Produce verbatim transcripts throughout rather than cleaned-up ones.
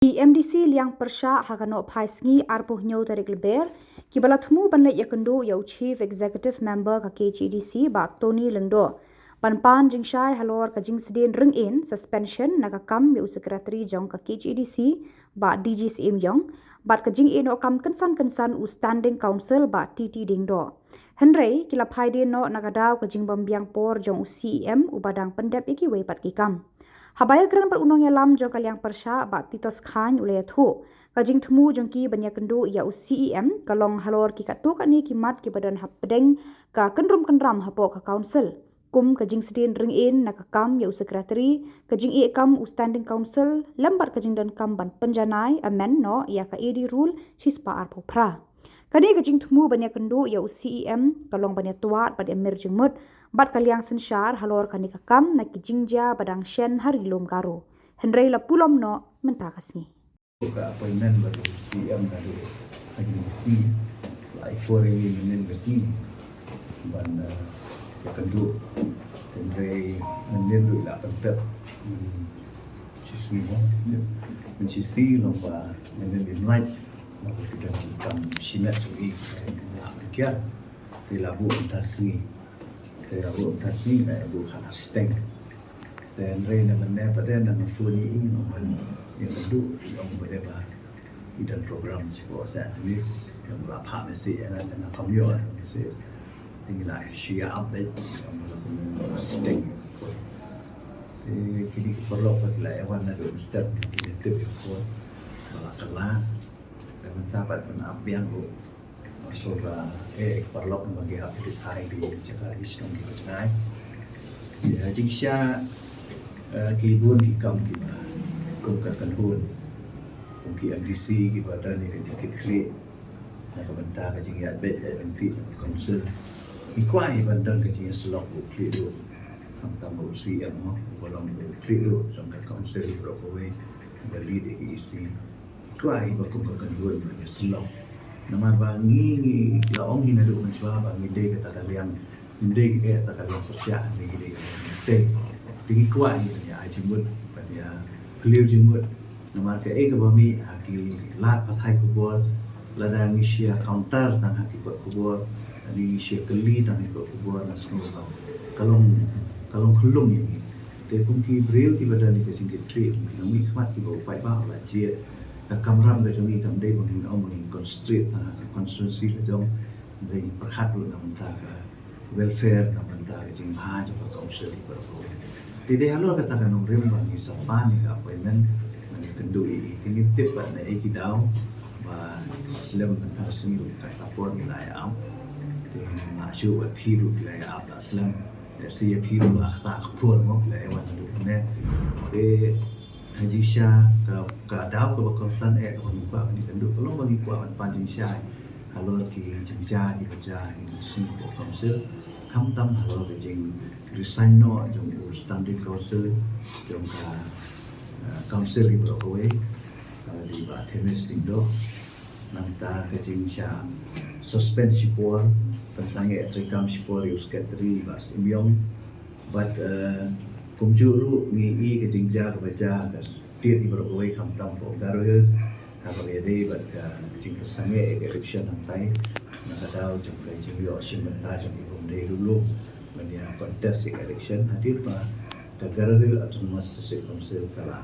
Ki M D C liang pyrshah ha ka nohphai sngi arphew hynñiew tarik Lber, kiba la thmu ban leit ïakynduh ïa u Chief Executive Member ka K H A D C, Bah Tony Lyngdoh, ban pan jingshai halor ka jingsdien ryngin, suspension, na ka kam ïa u Secretary jong ka K H A D C, Bah D G Syiemiong, bad ka jingïehnoh kam kynsan kynsan u Standing Counsel, Bah T T Diengdoh. Hynrei ki la phai dien noh na ka daw ka jingbym biang por jong u C E M uba dang pyndep ïa kiwei pat ki kam. Haba ïakren bad u nongïalam jong ka liang pyrshah, Bah Titos Chyne, u la ïathuh, ka jingthmu jong ki ban ïakynduh ïa u C E M ka long halor ki katto katne ki mat kiba don hapdeng ka kynrum kynram hapoh ka Council, kum ka jingsdien ryngin na ka kam ïa u Secretary, ka jingïeh kam u Standing Counsel, lem bad ka jingdonkam ban pynjanai, amend noh, ïa ka A D Rule shispah arphew phra. Kane ka jingthmu ban ïakynduh ïa u C E M ka long ban ïatwad bad ïamir jingmut bad ka liang synshar halor kane ka kam na ki jingjia ba dang shen ha Ri Lum Garo. Hynrei la pulom noh mynta ka sngi. Ka appointment bad u C E M naduh ha kine ki sngi, la ai por ïa ngi mynnin ka sngi ban, eh, ïakynduh. Hynrei mynnin ruh la pyntip, hmm, shisngi mo, mynnin shisngi long ba mynnin im lait, ba ki don ki kam shimet jong ki, eh, la pyrkhat. Te la buh mynta sngi. Te la buh mynta sngi, la buh khatar steng. Te hynrei na mynne pat de nang phone ïa i, nang ban ïakynduh, i ong pat de ba i don program sha Saint Agnes, nang la phah message ïa nga, te nga kam ïoh message. Te ngi la shu ïa update, ong ba la kumne khatar steng. Te kine ki paralok pat ki la ïa wan naduh mynstep, kine tip ïa ka phone ba la kylla. Te mynta pat ban ap biang ruh. Shuwa, eh, paralok, namar ki hap ki thait, ki jaka ki shnong kiba jngai. Ïa, jingshisha, eh, ki bun ki kam kiba kum ka kynhun, kum ki M D C kiba don ïa ka jingkitkhlieh na ka bynta ka jingïaid beit ïaid lynti na ka council. Ngi kwah hi ban don ka jingïasyllok ruh khlieh ruh, khamtam ruh C E M mo, uba long ruh khlieh ruh jong ka council baroh kawei, uba lead ïa ka E C. Kwah hi ba kum ka kynhun ban ïasyllok. Namar ba ngi, ngi la ong hi naduh mynshwa ba ngi dei kata ka liang, ngi dei kata ka liang pyrshah, ngi dei kata ka liang tei. Te ngi kwah hi ban ïa ai jingmut, ban ïa phylliew jingmut. Namar kaei kaba mih ha ki lad pathai khubor, lada ngi shu ïa counter tang ha ki kot khubor, lada ngi shu ïa kylli tang ha ki kot khubor, nga sngew ba ka long, ka long khyllung ïa ngi. Te kum ki briew kiba don ïa ka jingkitkhlieh, kum ki nongmihkhmat kiba u paidbah u la jied, ka kamram ka jong ngi kam dei ba ngin ong ba ngin concentrate tang ha ka constituency ka jong, hynrei ngin pyrkhat ruh na bynta ka welfare, na bynta ka jingbha jong ka council baroh kawei. Te dei halor kata ka nongrim ba ngi sa pan ïa ka appointment ban ïakynduh ïa i. Te ngim tip pat naei ki daw ba slem, mynta ka sngi ruh kata por ngi la ïa ap. Te ngim lah shuh ba phi ruh phi la ïa ap la slem. Ïa, sa ïa phi ruh ha kata ka por mo, la ïa wan naduh mynne. Te ha jingshisha ka, ka daw kaba kongsan eh kaba ngi kwah ban ïakynduh ka long ba ngi kwah ban pan jingshai halor ki jingjia kiba jia ha kine ki sngi hapoh council, khamtam halor ka jingresign noh jong u Standing Counsel jong ka, eh, council baroh kawei, ka dei Bah Themis Diengdoh. Nangta ka jingshah suspend shipor, pynsangeh treikam shipor ïa u Secretary Bah Syiemiong. Bad, eh, kumjuh ruh ngi i ka jingjia kaba jia ha ka state baroh kawei, khamtam hapoh Garo Hills, ha kaba ïadei bad ka jingpynsangeh ïa ka election hangtai, na ka daw jong ka jingïoh shim bynta jong ki bym dei lulu ban ïa contest ïa ka election, hadien ba ka Garo Hills Autonomous District Council ka la,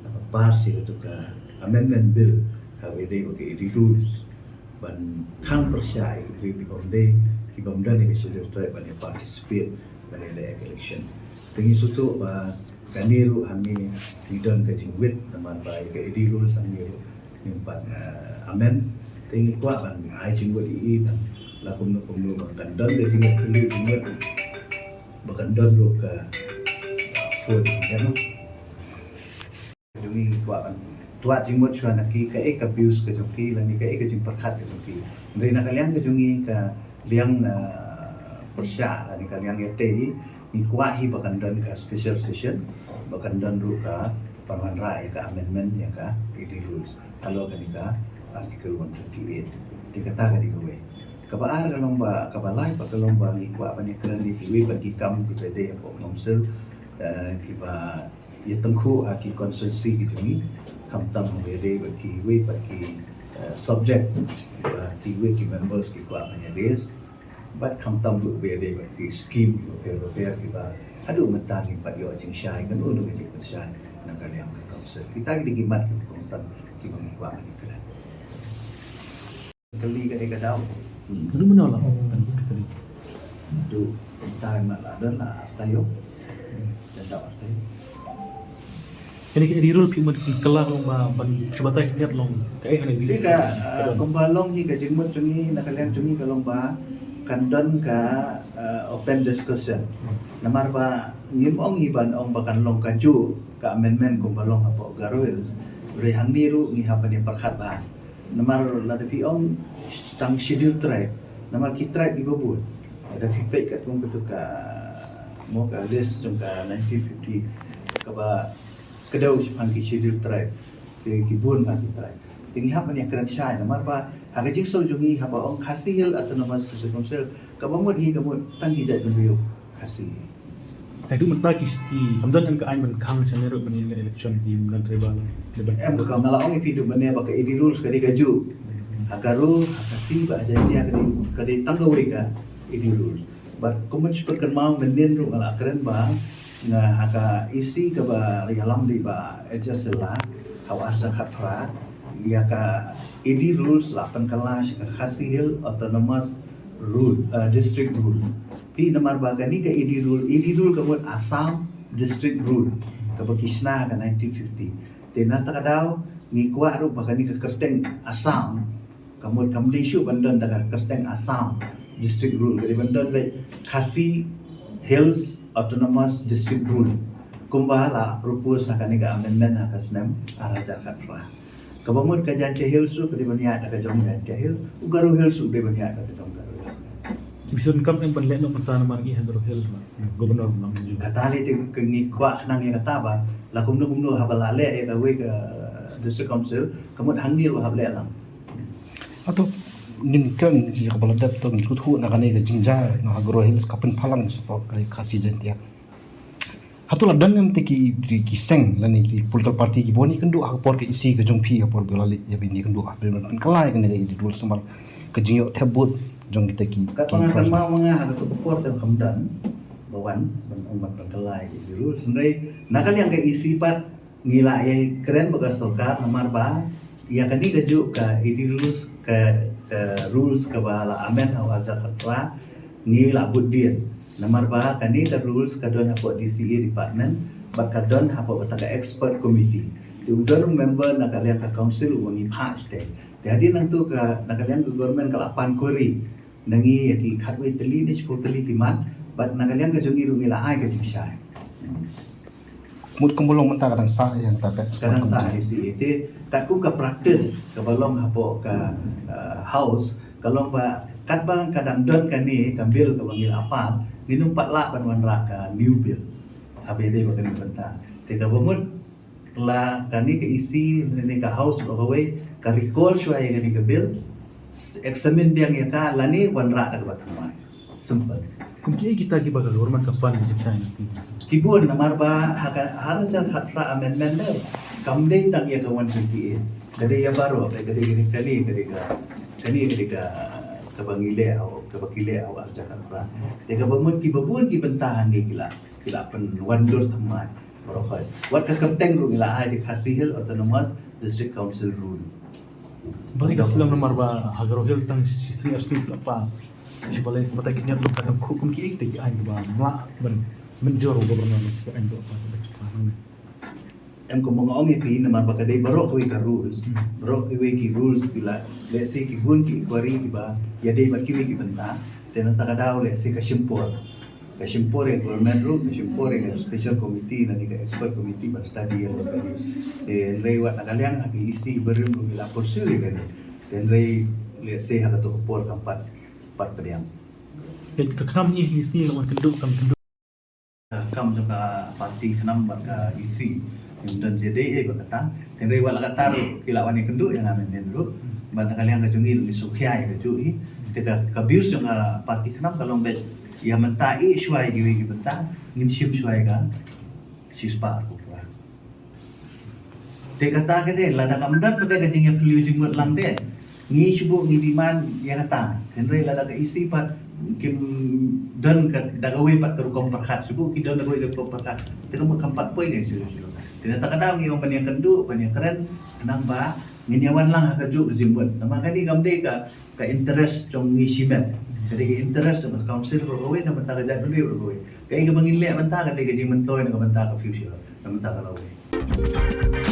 ka la pass ïa katu ka amendment bill ha kaba ïadei bad ka A D rules ban khang pyrshah ïa ki briew ki bym dei, ki bym don ïa ka Scheduled Tribe ban ïa participate ban ïa leh ïa ka election. Te ngi sngewthuh ba kane ruh hangne ngi don ka jingwit namar ba ïa ka A D rules hangne ruh ngim pat, eh, amend. Te ngi kwah ban ai jingwit ïa i ban la kumno kumno ba kan don ka jingwit, ka jingwit ba kan don ruh ka, ah, vote, ïa no. Jong ngi kwah ban twad jingmut shuwa na ki, kaei ka views ka jong ki lane kaei ka jingpyrkhat ka jong ki. Hynrei na ka liang ka jong ngi, ka liang, ah, pyrshah lane ka liang ïatei, ngi kwah hi ba kan don ka special session, ba kan don ruh ka pynwanrah ïa ka amendment ïa ka A D rules halor kane ka Article one twenty-eight. Te kata ka dei kawei. Kaba ar ka long ba, kaba lai pat ka long ba ngi kwah ban ïakren ïa kiwei pat ki kam kiba dei hapoh council, eh, kiba ïa tyngkhuh ha ki constituency ki jong ngi. Khamtam haba ïadei bad kiwei pat ki, eh, subject ba kiwei ki members ki kwah ban ïa raise. Bad khamtam ruh ba ïadei bad ki scheme kiba pher ba pher kiba haduh mynta ngim pat ïoh jingshai, kano kano ka jingpynshai na ka liang ka council. Kita ki dei ki mat kiba kongsan kiba ngi kwah ban ïakren. Kali ka dei ka daw. Hmm. Naduh mynno la secretary? Naduh mynta ma la don la ar taïew. Don da ar taïew. Kane ka Eddie Rule phi mut kylla long ba ban shu batai khyndiat long kaei hane. Te ka, uh, kumba long hi ka jingmut jong ngi na ka liang jong ngi ka long ba kan don ka, uh, open discussion. Namar ba ngim ong hi ban ong ba kan long kajuh ka amendment kumba long hapoh Garo Hills. Hynrei hangne ruh ngi hap ban ïa pyrkhat bha. Namar lada phi ong tang Scheduled Tribe, namar ki tribe kiba bun. Lada phi peit katkum katu ka, mo, ka list jong ka nineteen fifty kaba kdew shaphang ki Scheduled Tribe. Ki, ki bun bha ki tribe. Te ngi hap ban ïakren shai namar ba ha ka jingsngew jong ngi haba ong Khasi Hills Autonomous District Council, kaba mut hi ka mut tang ki jaitbynriew Khasi. Te haduh mynta ki, ki, kam don ka aiñ ban khang shane ruh ban ïa election ki, ym don tribal. Em, ka, nga la ong ïa phi haduh mynne ba ka Eddie Rules ka dei kajuh ha Garo, ha Khasi bad ha Jaiñtia ka dei, ka dei tang kawei ka Eddie Rules. Bad kumba shu pynkynmaw mynnin ruh nga la kren ba nga ha ka E C kaba ïalam da i Bah Ejaz Shylla ha u ar hajar khatphra, ïa ka Eddie Rules la pynkylla sha ka Khasi Hills Autonomous Rule, uh, District Rule. Phi, namar ba kane ka Eddie Rule, Eddie Rule ka mut Assam District Rule, kaba ki shna ha ka nineteen fifty. Te na kata ka daw ngi kwah ruh ba kane ka kyrteng Assam ka mut kam dei shuh ban don da ka kyrteng Assam District Rule, ka dei ban don beit Khasi Hills Autonomous District Rule, kumba la propose ha kane ka amendment ha ka snem ar hajar khatphra. Kaba mut ka Jaiñtia Hills ruh ka dei ban ïaid da ka jong Jaiñtia Hills, u Garo Hills ruh dei ban ïaid da ka jong Garo Hills. Ki Vision kam em ban leh noh mynta namar ngi ha Garo Hills ma Governor ma. Kata lei te ka ngi kwah khnang ïa kata ba la kumno kumno haba la leh ïa kawei ka District Council ka mut hangne ruh hap leh lang. Hato ngin kren ïa kaba la dep, to ngin sngewthuh na kane ka jingjia na ha Garo Hills ka pynphalang shapoh ka Khasi Jaiñtia. Hato la don em te ki, ki, ki seng lane ki political party kiba wan ïakynduh ha ka por ka E C ka jong phi, ha por ba la leit ïa ban ïakynduh ha ban pynkylla ïa kane ka Eddie Rules namar ka jingïoh thep vote jong kita ki, ki party. Katba nga kynmaw ma nga ha kato ka por te kam don ba wan ban ong ban pynkylla ïa ka Eddie Rules. Hynrei na ka liang ka E C pat ngi la ïakren bad ka sorkar namar ba ïa kane kajuh ka Eddie Rules, ka, ka rules kaba la amend ha u ar hajar khatphra ngi la bud dien. Namar ba kane ka rules ka don hapoh D C A department bad ka don hapoh kata ka expert committee. Te u don u member na ka liang ka council uba ngi phah shatei. Te hadien nangto ka, na ka liang ka government ka la pan query na ngi ïa ki khatwei tylli ne shiphew tylli ki mat, bad na ka liang ka jong ngi ruh ngi la ai ka jingshai. Mut kumba long mynta ka dang sah ïa kata ka, ka dang sah D C A. Te katkum ka practice kaba long hapoh ka, uh, House ka long ba katba ka dang don kane ka bill kaba ngi la pass, ngin ym pat lah ban wanrah ka new bill haba ïadei bad kane ka bynta. Te kaba mut la kane ka E C lane ka House ba kawei ka recall shuwa ïa kane ka bill, s-, examine biang ïa ka lane wanrah da kaba thymmai. Simple. Kum kiei kita kiba ka government ka pan jingshai na ki? Ki bun, namar ba ha ka, ha ka ar hajar khatphra amendment ne kam dei tang ïa ka one twenty-eight. Ka dei ïa baroh, ka dei, ka dei kane, ka dei ka, kane ka dei ka, kaba ngi leh ha, kaba ki leh ha u ar hajar khatphra. Te kaba mut kiba bun ki bynta hangne ki la, ki la pynwandur thymmai baroh khoit. Wat ka kyrteng ruh ngi la ai da Khasi Hills Autonomous District Council Rule. Balei ka slem namar ba ha Garo Hills tang shi sngi ar sngi la pass? Shi balei, batai khyndiat ruh ka dang khuh, kum kiei kita ki aiñ kiba mlah ban mynjur u governor ki aiñ kiba pass. Em, kumba nga ong ïa phi namar ba ka dei baroh kawei ka rules. Hmm. Baroh kawei ki rules ki la, let's say ki bun ki inquiry kiba ïadei bad kiwei ki bynta. Te na kata ka daw let's say ka shim por. Ka shim por ïa government ruh, ka shim por ïa ka special committee lane ka expert committee ban study ïa kane. Te hynrei wat na ka liang ha ka E C barim ruh ngi la pursue ïa kane. Te hynrei let's say ha kato ka por kam pat, pat pdiang. Te ka khnam hi, hi sngi la wan kynduh, kam kynduh. Ka kam jong ka party khnam bad ka E C. Ngim don jingïadei ei bad kata. Te hynrei wat la katta ruh ki la wan ïakynduh ïa nga mynhynnin ruh. Bad na ka liang ka jong ngi ruh ngi sngewkhia ïa kajuh hi. Te ka, ka views jong ka party khnam ka long beit ïa mynta, eh, shuwa ïa kiwei ki bynta ngin shim shuwa ïa ka shispah arphew phra. Te kata ka dei, lada kam don pat ka jingïaphylliew jingmut lang te, ngi shu buh ngi demand ïa kata. Hynrei lada ka E C pat kim don ka, da kawei pat ka rukom pyrkhat, shu buh ki don da kawei ka rukom pyrkhat, te kam, kam pat poi ka issue. Te na kata ka daw ngi ong ban ïakynduh, ban ïakren, khnang ba ngin ïawan lang ha kajuh ka jingmut. Namar kane kam dei ka, ka interest jong ngi shimet, ka dei ka interest jong ka council baroh kawei, na bynta ka jaitbynriew baroh kawei. Kaei kaba ngin leh mynta ka dei ka jingmyntoi na ka bynta ka future, na bynta ka lawei.